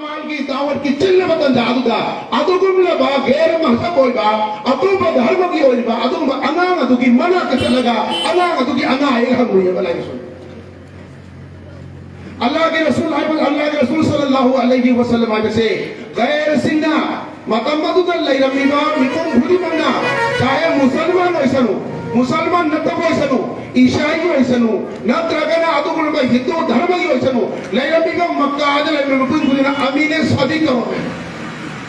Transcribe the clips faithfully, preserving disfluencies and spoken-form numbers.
ꯃꯥꯜꯒꯤ ꯗꯥꯋꯠꯀꯤ ꯆꯤꯜꯂꯕ ꯇꯟꯖꯥ ꯑꯗꯨꯗ ꯑꯗꯨꯒꯨꯝꯂꯕ ꯒꯦꯔ ꯃꯍꯖꯕ ꯑꯣꯏꯕ ꯑꯇꯣꯞꯄ ꯙꯔꯃꯒꯤ ꯑꯣꯏꯔꯤꯕ ꯑꯗꯨꯒꯨꯝꯕ ꯑꯉꯥꯡ ꯑꯗꯨꯒꯤ ꯃꯅꯥꯛꯇ ꯆꯠꯂꯒ ꯑꯉꯥꯡ ꯑꯗꯨꯒꯤ ꯑꯅꯥ ꯑꯌꯦꯛ ꯍꯪꯂꯨꯏ ꯍꯥꯏꯕ ꯂꯥꯏꯔꯤꯛꯁꯨ꯫ ꯑꯜꯂꯥꯍꯒꯤ ꯔꯁꯨꯜ ꯍꯥꯏꯕ, ꯑꯜꯂꯥꯍꯒꯤ ꯔꯁꯨꯜ ꯁꯜꯂꯜꯂꯥꯍꯨ ꯑꯂꯩꯍꯤ ꯋꯁꯜꯂꯝ ꯍꯥꯏꯕꯁꯦ ꯒꯩꯔꯁꯤꯡꯅ, ꯃꯇꯝ ꯑꯗꯨꯗ ꯂꯩꯔꯝꯃꯤꯕ ꯃꯤꯄꯨꯝ ꯈꯨꯗꯤꯡꯃꯛꯅ, ꯆꯥꯍꯦ ꯃꯨꯁꯜꯃꯥꯟ ꯑꯣꯏꯁꯅꯨ, ꯃꯨꯁꯜꯃꯥꯟ ꯅꯠꯇꯕ ꯑꯣꯏꯁꯅꯨ, ꯏꯁꯥꯏꯒꯤ ꯑꯣꯏꯁꯅꯨ, ꯅꯠꯇ꯭ꯔꯒꯅ ꯑꯗꯨꯒꯨꯝꯂꯕ ꯍꯤꯟꯗꯨ ꯙꯔꯃꯒꯤ ꯑꯣꯏꯁꯅꯨ, ꯂꯩꯔꯝꯃꯤꯕ ꯃꯛꯀꯥꯗ ꯂꯩꯔꯝꯃꯤꯕ ꯃꯤꯄꯨꯝ ꯈꯨꯗꯤꯡꯃꯛꯅ ꯑꯃꯤꯅꯦ ꯁꯥꯗꯤ ꯇꯧꯔꯝꯃꯤ꯫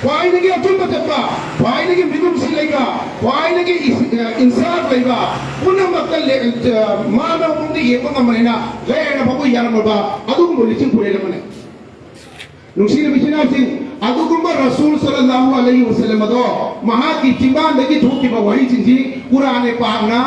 ꯈ꯭ꯋꯥꯏꯗꯒꯤ ꯑꯆꯨꯝꯕ ꯆꯠꯄ, ꯈ꯭ꯋꯥꯏꯗꯒꯤ ꯃꯤꯅꯨꯡꯁꯤ ꯂꯩꯕ, ꯈ꯭ꯋꯥꯏꯗꯒꯤ ꯏꯟꯁꯥꯐ ꯂꯩꯕ, ꯄꯨꯝꯅꯃꯛꯇ ꯂꯦ-, ꯑ, ꯃꯥꯅ ꯃꯑꯣꯡꯗ ꯌꯦꯡꯕ ꯉꯝꯕꯅꯤꯅ ꯒꯩꯔꯅ ꯐꯥꯎꯕ ꯌꯥꯔꯝꯂꯕ ꯑꯗꯨꯒꯨꯝꯕ ꯂꯤꯆꯤꯡ ꯄꯨꯔꯦꯜ ꯑꯃꯅꯤ꯫ ꯅꯨꯡꯁꯤꯔꯕ ꯏꯆꯤꯟ ꯏꯅꯥꯎꯁꯤꯡ, ꯑꯗꯨꯒꯨꯝꯕ ꯔꯁꯨꯜ ꯁꯜꯂꯜꯂꯥꯍꯨ ꯑꯂꯩꯍꯤ ꯋꯁꯜꯂꯝ ꯑꯗꯣ ꯃꯍꯥꯛꯀꯤ ꯆꯤꯟꯕꯥꯟꯗꯒꯤ ꯊꯣꯛꯈꯤꯕ ꯋꯥꯍꯩꯁꯤꯡꯁꯤ ꯀꯨꯔꯥꯟ ꯄꯥꯛꯅ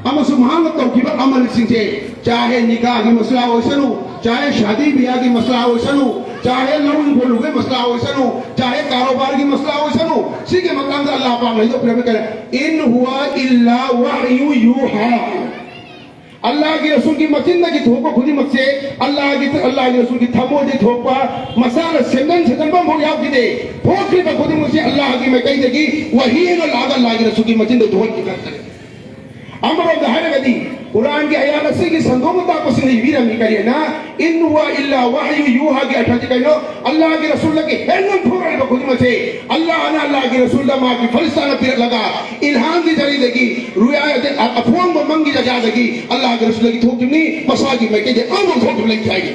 ꯑꯃꯁꯨꯡ ꯃꯍꯥꯛꯅ ꯇꯧꯈꯤꯕ ꯑꯃꯜꯁꯤꯡꯁꯦ, ꯆꯥꯍꯦ ꯅꯤꯀꯥꯒꯤ ꯃꯁꯂꯥ ꯑꯣꯏꯁꯅꯨ, ꯆꯥꯍꯦ ꯁꯥꯗꯤ ꯕꯤꯌꯥꯒꯤ ꯃꯁꯂꯥ ꯑꯣꯏꯁꯅꯨ, ꯆꯥꯍꯦ ꯂꯧ ꯈꯣꯜꯂꯨꯕꯒꯤ ꯃꯁꯂꯥ ꯑꯣꯏꯁꯅꯨ, ꯆꯥꯍꯦ ꯀꯥꯔꯣꯕꯥꯔꯒꯤ ꯃꯁꯂꯥ ꯑꯣꯏꯁꯅꯨ, ꯁꯤꯒꯤ ꯃꯇꯥꯡꯗ ꯑꯜꯂꯥꯍ ꯄꯥꯛꯅ ꯍꯥꯏꯗꯣꯛꯄꯤꯔꯝꯃꯤ ꯀꯔꯤ? "ꯏꯟ ꯍꯨꯋ ꯏꯜꯂꯥ ꯋꯥꯍꯌꯨ ꯌꯨꯍꯥ"꯫ ꯑꯜꯂꯥꯍꯒꯤ ꯔꯁꯨꯜꯒꯤ ꯃꯆꯤꯟꯗꯒꯤ ꯊꯣꯛꯄ ꯈꯨꯗꯤꯡꯃꯛꯁꯦ, ꯑꯜꯂꯥꯍꯒꯤ, ꯑꯜꯂꯥꯍꯒꯤ ꯔꯁꯨꯜꯒꯤ ꯊꯃꯣꯏꯗꯒꯤ ꯊꯣꯛꯄ, ꯃꯁꯥꯅ ꯁꯦꯝꯖꯤꯟ ꯁꯦꯝꯖꯤꯟꯕ ꯑꯃꯐꯥꯎ ꯌꯥꯎꯈꯤꯗꯦ꯫ ꯊꯣꯛꯈ꯭ꯔꯤꯕ ꯈꯨꯗꯤꯡꯃꯛꯁꯦ ꯑꯜꯂꯥꯍꯒꯤ ꯃꯥꯏꯀꯩꯗꯒꯤ ꯋꯥꯍꯤ ꯑꯣꯏꯅ ꯂꯥꯛꯑꯒ ꯑꯜꯂꯥꯍꯒꯤ ꯔꯁꯨꯜꯒꯤ ꯃꯆꯤꯟꯗ ꯊꯣꯛꯍꯟꯈꯤ ꯉꯥꯛꯇꯅꯤ꯫ ꯑꯃꯔꯣꯝꯗ ꯍꯥꯏꯔꯒꯗꯤ, ꯀꯨꯔꯥꯟꯒꯤ ꯑꯥꯌꯥꯠ ꯑꯁꯤꯒꯤ ꯁꯟꯗꯣꯛꯅ ꯇꯥꯛꯄꯁꯤꯡꯅ ꯏꯕꯤꯔꯝꯃꯤ ꯀꯔꯤꯅ, "ꯏꯟ ꯍꯨꯋ ꯏꯜꯂꯥ ꯋꯥꯍꯌꯨ ꯌꯨꯍꯥꯒꯤ ꯑꯔꯊꯁꯤ ꯀꯩꯅꯣ? ꯑꯜꯂꯥꯍꯒꯤ ꯔꯁꯨꯜꯗꯒꯤ ꯍꯦꯟꯅ ꯊꯣꯛꯂꯛꯏꯕ ꯈꯨꯗꯤꯡꯃꯛꯁꯦ, ꯑꯜꯂꯥꯍꯅ ꯑꯜꯂꯥꯍꯒꯤ ꯔꯁꯨꯜꯗ ꯃꯥꯒꯤ ꯐꯔꯤꯁꯇꯥꯅ ꯄꯤꯔꯛꯂꯒ, ꯏꯜꯍꯥꯝꯒꯤ ꯖꯔꯤꯗꯒꯤ, ꯔꯨꯌꯥ-, ꯑ-, ꯑꯐꯣꯡꯕ ꯃꯪꯒꯤ ꯖꯔꯤꯌꯥꯗꯒꯤ ꯑꯜꯂꯥꯍꯒꯤ ꯔꯁꯨꯜꯗꯒꯤ ꯊꯣꯛꯈꯤꯕꯅꯤ, ꯃꯁꯥꯒꯤ ꯃꯥꯏꯀꯩꯗꯒꯤ ꯑꯃꯐꯥꯎ ꯊꯣꯛꯈꯤꯕ ꯂꯩꯇꯦ" ꯍꯥꯏꯔꯤ꯫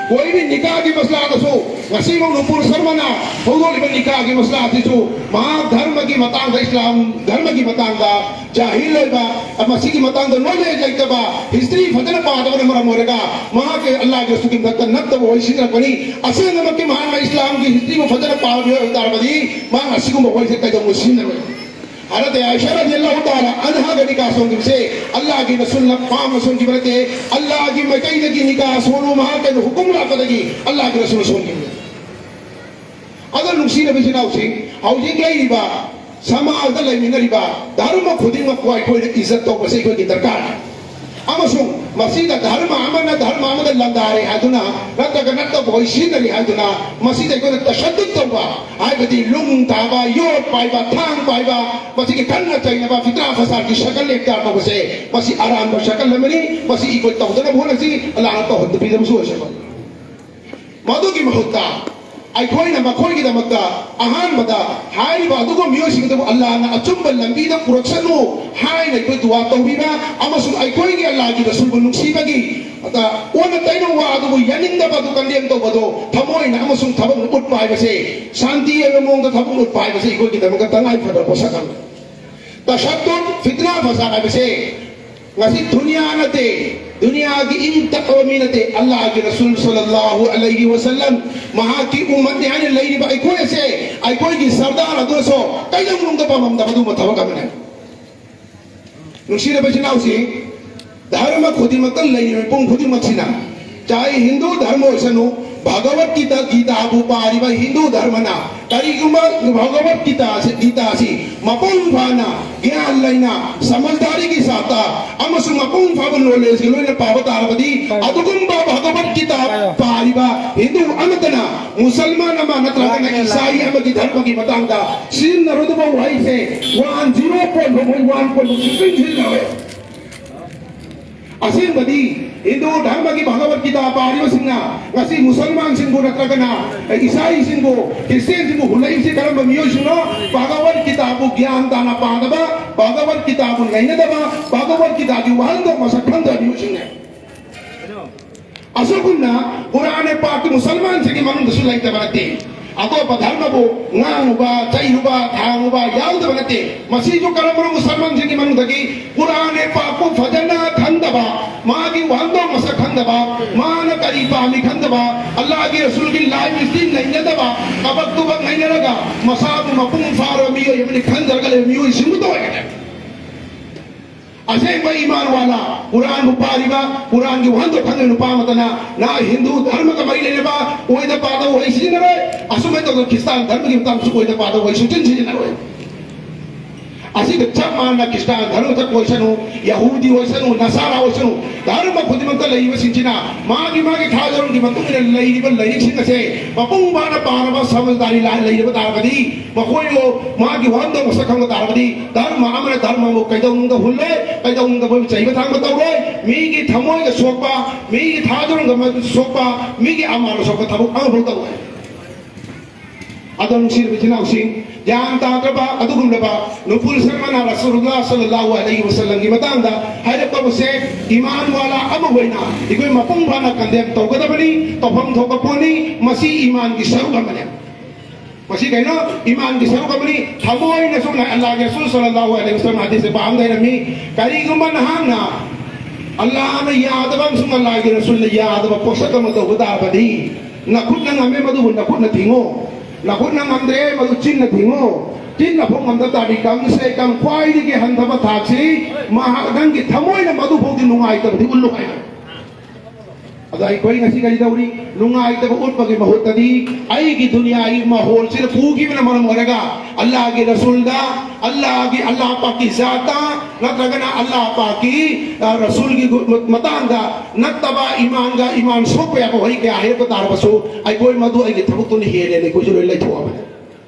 ꯀꯣꯏꯃꯤ ꯅꯤꯀꯥꯒꯤ ꯃꯁꯂꯥꯗꯁꯨ ꯉꯁꯤꯐꯥꯎ ꯅꯨꯄꯨꯔ ꯁꯔꯃꯅ ꯍꯧꯗꯣꯛꯂꯤꯕ ꯅꯤꯀꯥꯒꯤ ꯃꯁꯂꯥ ꯑꯁꯤꯁꯨ ꯃꯍꯥꯛ ꯙꯔꯃꯒꯤ ꯃꯇꯥꯡꯗ, ꯏꯁꯂꯥꯝ ꯙꯔꯃꯒꯤ ꯃꯇꯥꯡꯗ ꯖꯥꯍꯤꯜ ꯑꯣꯏꯕ, ꯃꯁꯤꯒꯤ ꯃꯇꯥꯡꯗ ꯅꯣꯂꯦꯖ ꯂꯩꯇꯕ, ꯍꯤꯁꯇ꯭ꯔꯤ ꯐꯖꯅ ꯄꯥꯗꯕꯅ ꯃꯔꯝ ꯑꯣꯏꯔꯒ ꯃꯍꯥꯛꯀꯤ ꯑꯜꯂꯥꯍꯒꯤ ꯔꯁꯨꯜꯒꯤ ꯃꯊꯛꯇ ꯅꯠꯇꯕ ꯋꯥꯍꯩ ꯁꯤꯖꯤꯟꯅꯔꯛꯄꯅꯤ꯫ ꯑꯁꯦꯡꯕꯃꯛꯀꯤ ꯃꯍꯥꯛꯅ ꯏꯁꯂꯥꯝꯒꯤ ꯍꯤꯁꯇ꯭ꯔꯤꯕꯨ ꯐꯖꯅ ꯄꯥꯕ ꯃꯤꯑꯣꯏ ꯑꯣꯏꯕ ꯇꯥꯔꯕꯗꯤ ꯃꯍꯥꯛꯅ ꯑꯁꯤꯒꯨꯝꯕ ꯋꯥꯍꯩꯁꯦ ꯀꯩꯗꯧꯅꯨꯡꯗ ꯁꯤꯖꯤꯟꯅꯔꯣꯏ꯫ ꯍꯥꯏꯔꯗꯤ ꯑꯥꯏꯁꯥ ꯔꯗꯤꯌꯜꯂꯥꯍꯨ ꯇꯥꯂꯥ ꯑꯟꯍꯥꯒ ꯅꯤꯀꯥ ꯁꯣꯟꯈꯤꯕꯁꯦ ꯑꯜꯂꯥꯍꯒꯤ ꯔꯁꯨꯜꯅ ꯄꯥꯝꯅ ꯁꯣꯟꯈꯤꯕ ꯅꯠꯇꯦ꯫ ꯑꯜꯂꯥꯍꯒꯤ ꯃꯥꯏꯀꯩꯗꯒꯤ ꯅꯤꯀꯥ ꯁꯣꯜꯂꯨ ꯃꯍꯥꯛ ꯀꯩꯅꯣ ꯍꯨꯀꯨꯝ ꯂꯥꯛꯄꯗꯒꯤ ꯑꯜꯂꯥꯍꯒꯤ ꯔꯁꯨꯜꯅ ꯁꯣꯟꯈꯤꯕꯅꯤ꯫ ꯑꯗꯣ ꯅꯨꯡꯁꯤꯔꯕ ꯏꯆꯤꯟ ꯏꯅꯥꯎꯁꯤꯡ, ꯍꯧꯖꯤꯛ ꯂꯩꯔꯤꯕ ꯁꯃꯥꯖꯗ ꯂꯩꯃꯤꯟꯅꯔꯤꯕ ꯙꯔꯃ ꯈꯨꯗꯤꯡꯃꯛꯄꯨ ꯑꯩꯈꯣꯏꯅ ꯏꯖꯠ ꯇꯧꯕꯁꯦ ꯑꯩꯈꯣꯏꯒꯤ ꯗꯔꯀꯥꯔꯅꯤ꯫ ꯑꯃꯁꯨꯡ ꯃꯁꯤꯗ ꯙꯔꯃ ꯑꯃꯅ ꯙꯔꯃ ꯑꯃꯗ ꯂꯥꯟꯗꯥꯔꯦ ꯍꯥꯏꯗꯨꯅ, ꯅꯠꯇ꯭ꯔꯒ ꯅꯠꯇꯕ ꯍꯣꯏ ꯁꯤꯖꯤꯟꯅꯔꯤ ꯍꯥꯏꯗꯨꯅ, ꯃꯁꯤꯗ ꯑꯩꯈꯣꯏꯅ ꯇꯁꯗꯨꯗ ꯇꯧꯕ ꯍꯥꯏꯕꯗꯤ ꯂꯨꯡ ꯊꯥꯕ, ꯌꯣꯠ ꯄꯥꯏꯕ, ꯊꯥꯡ ꯄꯥꯏꯕ, ꯃꯁꯤꯒꯤ ꯈꯠꯅ ꯆꯩꯅꯕ ꯐꯤꯇ꯭ꯔꯥ ꯐꯁꯥꯗꯀꯤ ꯁꯀꯜ ꯏꯈꯇꯤꯌꯥꯔ ꯇꯧꯕꯁꯦ, ꯃꯁꯤ ꯑꯔꯥꯟꯕ ꯁꯀꯜ ꯑꯃꯅꯤ꯫ ꯃꯁꯤ ꯑꯩꯈꯣꯏ ꯇꯧꯗꯅꯕ ꯍꯣꯠꯅꯁꯤ, ꯑꯜꯂꯥꯍꯅ ꯇꯧꯍꯟꯗꯕꯤꯗꯕꯁꯨ ꯑꯣꯏꯁꯅꯨ꯫ ꯃꯗꯨꯒꯤ ꯃꯍꯨꯠꯇ ꯑꯩꯈꯣꯏꯅ ꯃꯈꯣꯏꯒꯤꯗꯃꯛꯇ ꯑꯍꯥꯟꯕꯗ ꯍꯥꯏꯔꯤꯕ ꯑꯗꯨꯒꯨꯝꯕ ꯃꯤꯑꯣꯏꯁꯤꯡ ꯑꯗꯨꯕꯨ ꯑꯜꯂꯥꯍꯅ ꯑꯆꯨꯝꯕ ꯂꯝꯕꯤꯗ ꯄꯨꯔꯛꯁꯅꯨ ꯍꯥꯏꯅ ꯑꯩꯈꯣꯏ ꯗꯨꯋꯥ ꯇꯧꯕꯤꯕ ꯑꯃꯁꯨꯡ ꯑꯩꯈꯣꯏꯒꯤ ꯑꯜꯂꯥꯍꯒꯤ ꯔꯁꯨꯜꯕꯨ ꯅꯨꯡꯁꯤꯕꯒꯤ ꯑꯣꯟꯅ ꯇꯩꯅꯕ ꯋꯥ ꯑꯗꯨꯕꯨ ꯌꯥꯅꯤꯡꯗꯕ ꯑꯗꯨ ꯀꯟꯗꯦꯝ ꯇꯧꯕꯗꯣ ꯊꯃꯣꯏꯅ ꯑꯃꯁꯨꯡ ꯊꯕꯛꯅ ꯎꯠꯄ ꯍꯥꯏꯕꯁꯦ, ꯁꯥꯟꯇꯤ ꯑꯣꯏꯕ ꯃꯑꯣꯡꯗ ꯊꯕꯛ ꯎꯠꯄ ꯍꯥꯏꯕꯁꯦ ꯑꯩꯈꯣꯏꯒꯤꯗꯃꯛꯇ ꯇꯉꯥꯏ ꯐꯗꯕ ꯄꯣꯠꯁꯛ ꯑꯃꯅꯤ꯫ ꯇꯁꯗꯨꯗ, ꯐꯤꯇ꯭ꯅꯥ ꯐꯁꯥꯗ ꯍꯥꯏꯕꯁꯦ ꯉꯁꯤ ꯗꯨꯅꯤꯌꯥ ꯅꯠꯇꯦ, ꯗꯨꯅꯤꯌꯥꯒꯤ ꯏꯪ ꯇꯞꯄꯕ ꯃꯤ ꯅꯠꯇꯦ, ꯑꯜꯂꯥꯍꯒꯤ ꯔꯁꯨꯜ ꯁꯜꯂꯜꯂꯥꯍꯨ ꯑꯂꯩꯍꯤ ꯋꯁꯜꯂꯝ ꯃꯍꯥꯛꯀꯤ ꯎꯝꯃꯠꯅꯤ ꯍꯥꯏꯅ ꯂꯩꯔꯤꯕ ꯑꯩꯈꯣꯏ ꯑꯁꯦ, ꯑꯩꯈꯣꯏꯒꯤ ꯁꯔꯗꯥꯔ ꯑꯗꯨꯁꯨ ꯀꯩꯗꯧꯅꯨꯡꯗ ꯄꯥꯝꯂꯝꯗꯕ ꯑꯗꯨꯒꯨꯝꯕ ꯊꯕꯛ ꯑꯃꯅꯤ꯫ ꯅꯨꯡꯁꯤꯔꯕ ꯏꯆꯤꯟ ꯏꯅꯥꯎꯁꯤ, ꯙꯔꯃ ꯈꯨꯗꯤꯡꯃꯛꯇ ꯂꯩꯔꯤꯕ ꯃꯤꯄꯨꯝ ꯈꯨꯗꯤꯡꯃꯛꯁꯤꯅ, ꯆꯥꯍꯦ ꯍꯤꯟꯗꯨ ꯙꯔꯃ ꯑꯣꯏꯁꯅꯨ, ꯚꯒꯕꯠ ꯒꯤꯇꯥ, ꯒꯤꯇꯥꯕꯨ ꯄꯥꯔꯤꯕ ꯍꯤꯟꯗꯨ ꯙꯔꯃꯅ ꯀꯔꯤꯒꯨꯝꯕ ꯚꯒꯕꯠ ꯒꯤꯇꯥ ꯑꯁꯤ, ꯒꯤꯇꯥ ꯑꯁꯤ ꯃꯄꯨꯡ ꯐꯥꯅ ꯒ꯭ꯌꯥꯟ ꯂꯩꯅ, ꯁꯃꯖꯗꯥꯔꯤꯒꯤ ꯁꯥꯠꯇ ꯑꯃꯁꯨꯡ ꯃꯄꯨꯡ ꯐꯥꯕ ꯅꯣꯂꯦꯖꯀꯤ ꯂꯣꯏꯅ ꯄꯥꯕ ꯇꯥꯔꯕꯗꯤ, ꯑꯗꯨꯒꯨꯝꯕ ꯚꯒꯕꯠ ꯒꯤꯇꯥ ꯄꯥꯔꯤꯕ ꯍꯤꯟꯗꯨ ꯑꯃꯠꯇꯅ ꯃꯨꯁꯜꯃꯥꯟ ꯑꯃ ꯅꯠꯇ꯭ꯔꯒꯅ ꯏꯁꯥꯏ ꯑꯃꯒꯤ ꯙꯔꯃꯒꯤ ꯃꯇꯥꯡꯗ ꯁꯤꯖꯤꯟꯅꯔꯣꯏꯗꯕ ꯋꯥꯍꯩꯁꯦ ꯋꯥꯟ ꯖꯤꯔꯣ ꯄꯣꯏꯟ ꯐꯥꯎꯕ ꯋꯥꯟ ꯄꯣꯏꯟ ꯐꯥꯎꯕ ꯁꯨꯡꯁꯤꯖꯤꯟꯅꯔꯣꯏ꯫ ꯑꯁꯦꯡꯕꯗꯤ ꯍꯤꯟꯗꯨ ꯙꯔꯃꯒꯤ ꯚꯒꯕꯠ ꯒꯤꯇꯥ ꯄꯥꯔꯤꯕꯁꯤꯡꯅ ꯉꯁꯤ ꯃꯨꯁꯜꯃꯥꯟꯁꯤꯡꯕꯨ ꯅꯠꯇ꯭ꯔꯒꯅ ꯏꯁꯥꯏꯁꯤꯡꯕꯨ, ꯈ꯭ꯔꯤꯁꯇꯤꯌꯥꯟꯁꯤꯡꯕꯨ ꯍꯨꯜꯂꯛꯏꯕꯁꯤ ꯀꯔꯝꯕ ꯃꯤꯑꯣꯏꯁꯤꯡꯅꯣ? ꯚꯒꯕꯠ ꯒꯤꯇꯥꯕꯨ ꯒ꯭ꯌꯥꯟ ꯇꯥꯅ ꯄꯥꯗꯕ, ꯚꯒꯕꯠ ꯒꯤꯇꯥꯕꯨ ꯅꯩꯅꯗꯕ, ꯚꯒꯕꯠ ꯒꯤꯇꯥꯒꯤ ꯋꯥꯍꯟꯊꯣꯛ ꯃꯁꯛ ꯈꯪꯗꯕ ꯃꯤꯑꯣꯏꯁꯤꯡꯅꯤ꯫ ꯑꯁꯨꯒꯨꯝꯅ ꯀꯨꯔꯥꯟ ꯄꯥꯛꯇꯨ ꯃꯨꯁꯜꯃꯥꯟꯁꯤꯡꯒꯤ ꯃꯅꯨꯡꯗꯁꯨ ꯂꯩꯇꯕ ꯅꯠꯇꯦ꯫ ꯑꯇꯣꯞꯄ ꯙꯔꯃꯕꯨ ꯉꯥꯡꯉꯨꯕ, ꯆꯩꯔꯨꯕ, ꯊꯥꯡꯉꯨꯕ ꯌꯥꯎꯗꯕ ꯅꯠꯇꯦ꯫ ꯃꯁꯤꯁꯨ ꯀꯔꯝꯕꯅꯣ? ꯃꯨꯁꯜꯃꯥꯟꯁꯤꯡꯒꯤ ꯃꯅꯨꯡꯗꯒꯤ ꯀꯨꯔꯥꯟ ꯄꯥꯛꯄꯨ ꯐꯖꯅ ꯈꯪꯗꯕ, ꯃꯥꯒꯤ ꯋꯥꯍꯟꯊꯣꯛ ꯃꯁꯛ ꯈꯪꯗꯕ, ꯃꯥꯅ ꯀꯔꯤ ꯄꯥꯝꯃꯤ ꯈꯪꯗꯕ, ꯑꯜꯂꯥꯍꯒꯤ ꯔꯁꯨꯜꯒꯤ ꯂꯥꯏꯐ ꯏꯁꯇꯤꯜ ꯅꯩꯅꯗꯕ, ꯀꯕꯛ ꯇꯨꯕꯛ ꯅꯩꯅꯔꯒ ꯃꯁꯥꯕꯨ ꯃꯄꯨꯡ ꯐꯥꯔꯕ ꯃꯤꯑꯣꯏ ꯑꯃꯅꯤ ꯈꯟꯖꯔꯒ ꯂꯩꯕ ꯃꯤꯑꯣꯏꯁꯤꯡꯕꯨ ꯇꯧꯔꯒꯅꯤ꯫ ꯑꯁꯦꯡꯕ ꯏꯃꯥꯟ ꯋꯥꯂꯥ, ꯀꯨꯔꯥꯟꯕꯨ ꯄꯥꯔꯤꯕ, ꯀꯨꯔꯥꯟꯒꯤ ꯋꯥꯍꯟꯊꯣꯛ ꯈꯪꯂꯤꯕ ꯅꯨꯄꯥ ꯑꯃꯠꯇꯅ ꯅꯥ ꯍꯤꯟꯗꯨ ꯙꯔꯃꯒ ꯃꯔꯤ ꯂꯩꯅꯕ ꯑꯣꯏꯗ ꯄꯥꯗꯕ ꯋꯥꯍꯩ ꯁꯤꯖꯤꯟꯅꯔꯣꯏ꯫ ꯑꯁꯨꯃꯥꯏꯅ ꯇꯧꯗꯅ ꯈ꯭ꯔꯤꯁꯇꯥꯟ ꯙꯔꯃꯒꯤ ꯃꯇꯥꯡꯗꯁꯨ ꯑꯣꯏꯗ ꯄꯥꯗꯕ ꯋꯥꯍꯩ ꯁꯨꯡꯁꯤꯟ ꯁꯤꯖꯤꯟꯅꯔꯣꯏ꯫ ꯑꯁꯤꯒ ꯆꯞ ꯃꯥꯟꯅ ꯈ꯭ꯔꯤꯁꯇꯥꯟ ꯙꯔꯃ ꯆꯠꯄ ꯑꯣꯏꯁꯅꯨ, ꯌꯍꯨꯗꯤ ꯑꯣꯏꯁꯅꯨ, ꯅꯁꯥꯔꯥ ꯑꯣꯏꯁꯅꯨ, ꯙꯔꯃ ꯈꯨꯗꯤꯡꯃꯛꯇ ꯂꯩꯔꯤꯕꯁꯤꯡꯁꯤꯅ ꯃꯥꯒꯤ ꯃꯥꯒꯤ ꯊꯥꯖꯔꯝꯒꯤ ꯃꯇꯨꯡ ꯏꯟꯅ ꯂꯩꯔꯤꯕ ꯂꯥꯏꯔꯤꯛꯁꯤꯡ ꯑꯁꯦ ꯃꯄꯨꯡ ꯐꯥꯅ ꯄꯥꯔꯕ ꯁꯃꯖꯗꯥꯔꯤ ꯂꯥꯏ ꯂꯩꯔꯕ ꯇꯥꯔꯒꯗꯤ, ꯃꯈꯣꯏꯕꯨ ꯃꯥꯒꯤ ꯋꯥꯍꯟꯊꯣꯛ ꯃꯁꯛ ꯈꯪꯕ ꯇꯥꯔꯒꯗꯤ, ꯙꯔꯃ ꯑꯃꯅ ꯙꯔꯃ ꯑꯃꯕꯨ ꯀꯩꯗꯧꯅꯨꯡꯗ ꯍꯨꯜꯂꯣꯏ, ꯀꯩꯗꯧꯅꯨꯡꯗ ꯃꯣꯏꯕꯨ ꯆꯩꯕ ꯊꯥꯡꯕ ꯇꯧꯔꯣꯏ꯫ ꯃꯤꯒꯤ ꯊꯃꯣꯏꯒ ꯁꯣꯛꯄ, ꯃꯤꯒꯤ ꯊꯥꯖꯔꯝꯒ ꯁꯣꯛꯄ, ꯃꯤꯒꯤ ꯑꯃꯥꯟꯗ ꯁꯣꯛꯄ ꯊꯕꯛ ꯑꯃꯐꯥꯎ ꯇꯧꯔꯣꯏ꯫ ꯑꯗꯣ ꯅꯨꯡꯁꯤꯔꯕ ꯏꯆꯤꯟ ꯏꯅꯥꯎꯁꯤꯡ, ꯒ꯭ꯌꯥꯟ ꯇꯥꯗ꯭ꯔꯕ ꯑꯗꯨꯒꯨꯝꯂꯕ ꯅꯨꯄꯨꯔ ꯁꯜꯃꯥꯟꯅ ꯔꯁꯨꯂꯨꯜꯂꯥꯍ ꯁꯜꯂꯜꯂꯥꯍꯨ ꯑꯂꯩꯍꯤ ꯋꯁꯜꯂꯝꯒꯤ ꯃꯇꯥꯡꯗ ꯍꯥꯏꯔꯛꯄꯕꯨꯁꯦ ꯏꯃꯥꯟ ꯋꯥꯂꯥ ꯑꯃ ꯑꯣꯏꯅ ꯑꯩꯈꯣꯏ ꯃꯄꯨꯡ ꯐꯥꯅ ꯀꯟꯗꯦꯝ ꯇꯧꯒꯗꯕꯅꯤ, ꯇꯧꯐꯝ ꯊꯣꯛꯄ ꯄꯣꯠꯅꯤ꯫ ꯃꯁꯤ ꯏꯃꯥꯟꯒꯤ ꯁꯔꯨꯛ ꯑꯃꯅꯤ꯫ ꯃꯁꯤ ꯀꯩꯅꯣ? ꯏꯃꯥꯟꯒꯤ ꯁꯔꯨꯛ ꯑꯃꯅꯤ꯫ ꯊꯃꯣꯏꯅꯁꯨ ꯑꯜꯂꯥꯍꯒꯤ ꯔꯁꯨꯜ ꯁꯜꯂꯜꯂꯥꯍꯨ ꯑꯂꯩꯍꯤ ꯋꯁꯜꯂꯝ ꯍꯗꯤꯁ ꯄꯥꯕꯗ ꯍꯥꯏꯔꯝꯃꯤ, ꯀꯔꯤꯒꯨꯝꯕ ꯅꯍꯥꯛꯅ ꯑꯜꯂꯥꯍꯅ ꯌꯥꯗꯕ ꯑꯃꯁꯨꯡ ꯑꯜꯂꯥꯍꯒꯤ ꯔꯁꯨꯜꯅ ꯌꯥꯗꯕ ꯄꯣꯠꯁꯛ ꯑꯃ ꯇꯧꯕ ꯇꯥꯔꯕꯗꯤ, ꯅꯈꯨꯠꯅ ꯉꯝꯃꯦ, ꯃꯗꯨꯕꯨ ꯅꯈꯨꯠꯅ ꯊꯤꯡꯉꯨ꯫ ꯅꯈꯨꯠꯅ ꯉꯝꯗ꯭ꯔꯦ, ꯃꯗꯨ ꯆꯤꯟꯅ ꯊꯤꯡꯉꯨ꯫ ꯆꯤꯟꯅ ꯐꯥꯎ ꯉꯝꯗ ꯇꯥꯔꯗꯤ, ꯀꯝ ꯁꯦ ꯀꯝ ꯈ꯭ꯋꯥꯏꯗꯒꯤ ꯍꯟꯊꯕ ꯊꯥꯛꯁꯤ, ꯃꯍꯥꯛ, ꯅꯪꯒꯤ ꯊꯃꯣꯏꯅ ꯃꯗꯨ ꯐꯥꯎꯗꯤ ꯅꯨꯡꯉꯥꯏꯇꯕꯗꯤ ꯎꯠꯂꯨ ꯍꯥꯏꯕ꯫ ꯑꯗꯣ ꯑꯩꯈꯣꯏ ꯉꯁꯤ ꯀꯔꯤ ꯇꯧꯔꯤ? ꯅꯨꯡꯉꯥꯏꯇꯕ ꯎꯠꯄꯒꯤ ꯃꯍꯨꯠꯇꯗꯤ ꯑꯩꯒꯤ ꯗꯨꯅꯤꯌꯥꯒꯤ ꯃꯍꯣꯜꯁꯤꯗ ꯄꯨꯈꯤꯕꯅ ꯃꯔꯝ ꯑꯣꯏꯔꯒ ꯑꯜꯂꯥꯍꯒꯤ ꯔꯁꯨꯜꯗ, ꯑꯜꯂꯥꯍꯒꯤ, ꯑꯜꯂꯥꯍ ꯄꯥꯛꯀꯤ ꯖꯥꯠꯇ, ꯅꯠꯇ꯭ꯔꯒꯅ ꯑꯜꯂꯥꯍ ꯄꯥꯛꯀꯤ, ꯑ, ꯔꯁꯨꯜꯒꯤ ꯒꯨ-, ꯃꯇꯥꯡꯗ ꯅꯠꯇꯕ ꯏꯃꯥꯟꯒ ꯏꯃꯥꯟ ꯁꯣꯛꯄ ꯌꯥꯕ ꯋꯥꯍꯩ ꯀꯌꯥ ꯍꯥꯏꯔꯛꯄ ꯇꯥꯔꯕꯁꯨ, ꯑꯩꯈꯣꯏ ꯃꯗꯨ ꯑꯩꯒꯤ ꯊꯕꯛꯇꯨꯅ ꯍꯦꯜꯂꯦꯅ ꯑꯩꯈꯣꯏꯁꯨ ꯂꯣꯏ ꯂꯩꯊꯣꯛꯑꯕꯅꯦ꯫